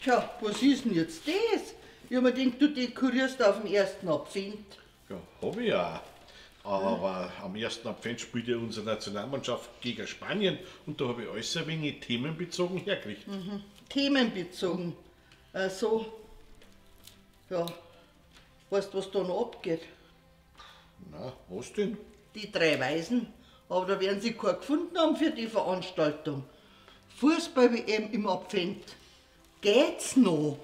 Tja, was ist denn jetzt das? Ich hab mir gedacht, du dekorierst auf den ersten Advent. Ja, hab ich auch. Aber am ersten Advent spielt ja unsere Nationalmannschaft gegen Spanien und da habe ich alles ein wenig themenbezogen hergerichtet. Themenbezogen. Also, ja, weißt du, was da noch abgeht? Na, was denn? Die drei Waisen, aber da werden sie keinen gefunden haben für die Veranstaltung. Fußball-WM im Advent. Geht's noch?